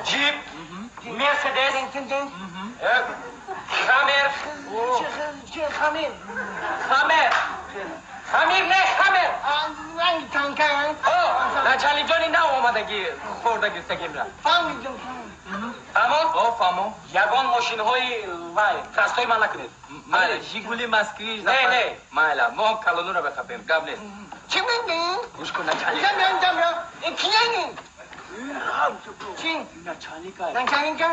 Джип, Мерседес, Хаммер. Хамир. Хаммер. Хамир не Хаммер. Начальник ҷони нав омадагӣ хӯрдагӣ сагимра. Фаҳмидам. Фаҳмо? О, фаҳмо. Ягон мошинҳои вай, простой ман накунед. Майла, Жигули, Москвич. Не, не. Майла, мо калонура бихапем, гап нест. Чӣ мегӯӣ? Гӯш кун, начальник. Кияни? Чӣ? Начальника. Начальника?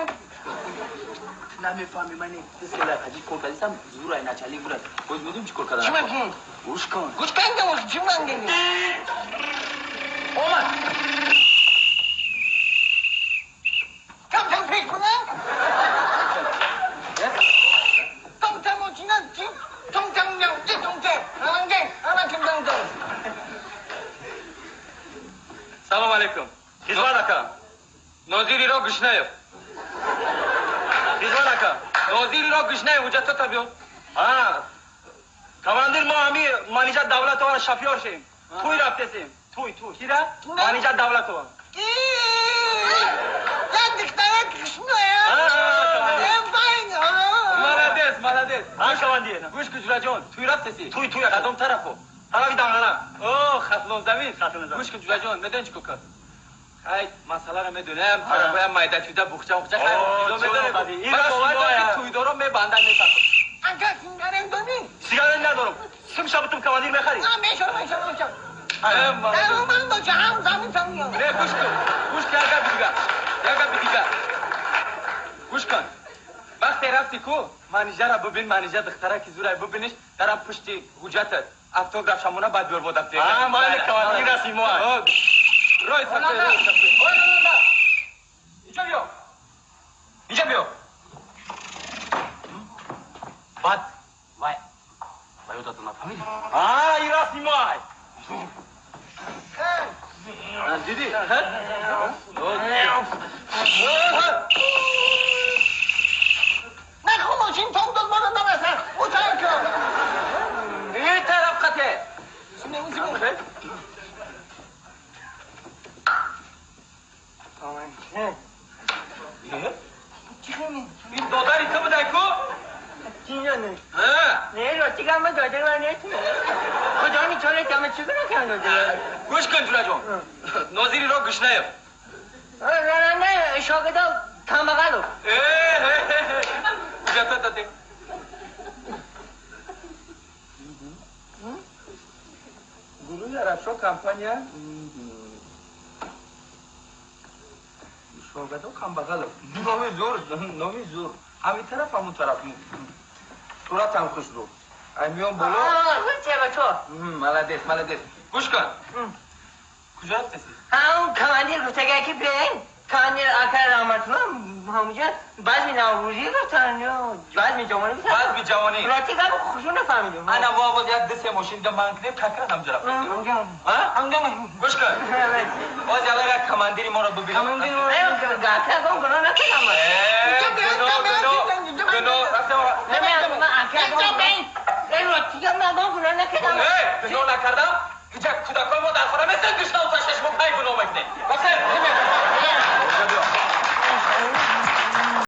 Намефаҳми мани. Дискела хаҷи кор кардисам, зурай начальник бурад. Боз медонӣ чӣ кор кардан? Чӣ мегӯӣ? Гӯш кун. Гӯш кардам, чӣ мегӯӣ? Омад. Кам-кам пеш кунам? Салом алейкум. Хизмат ака. Нозириро Гушнаев. Хизмат ака. Нозириро Гушнаев ҳуҷҷатота биёр. А, командир мо ҳами Манижа Давлатовара шофёр шем. Туй рафтесем. Туй, туй. Кира? Манижа Давлатова. Молодец, молодец. А, командир. Гӯш кун, ҷураҷон, туй рафтеси? Туй, туй, ака. Кадом тарафо? Тарафи Данғара. О, Хатлон замин. Хатлон замин. Гӯш кун, ҷураҷон, медонӣ чӣ кор кард? Хай, масъаларо медонем, тарафоям майдачуда, бухча, бухча, хай, О, чизо медонем. чӣ Ман ин бовар дорам, расмоя. ки туйдоро мебандад, мепартад. Сигарет надорам. Сим шабутум командир мехарӣ? Э, молодец. Не, гӯш кун. Гӯш кун, як гапи дигар. Як гапи дигар. Гӯш кун. Вақте рафти ку, Манижара бибин, Манижа духтара ки зурай бибиниш, дарам пушти ҳуҷҷатат. Автограф шамона баъд биёр бо дафтер. А, майли, командир расми мо. О, рой сафе, рой сафе. Ой, на, на, на. Инҷо биё. Инҷо биё. Баъд вай. Вай ёдатон нафаҳмидӣ? А, ин расми мо. Дидӣ? Ин тараф қате. Ин додари ту будай ку? Гӯш кун, ҷураҷон. Нозириро Гушнаев. Э, ҳуҷҷатот додем. Гурӯҳи Арабшо компания Шогадо Камбағалов. Номи зур, номи зур. Ҳамин тараф, ҳамун тараф. Суратам хушрӯ. Ай миён боло. Молодец, молодец. Гӯш кун. Куҷо рафтеси? Командир гуфтага ки бен, командир акай Раҳматулло ҳамуҷа базми наврӯзӣ гуфтан ё базми ҷавонӣ гуфтан. Базми ҷавонӣ. Рости гап хушрӯ нафаҳмидум. Ана мо аввал як ду се мошин дига ман кунем, какра ҳамҷо рафтеси. А? Гӯш кун. Боз ялла як командири моро бибинем. Ака гон гуноҳ накардам. Э, гуноҳ, гуноҳ, гуноҳ. Рафтем. Э, Э, гуноҳ накардам? Инҷа кӯдакои мо дар хона месен гушнаву ташнаш, мо пай гуноҳ мекунем. Бахайр. Инҷо биё.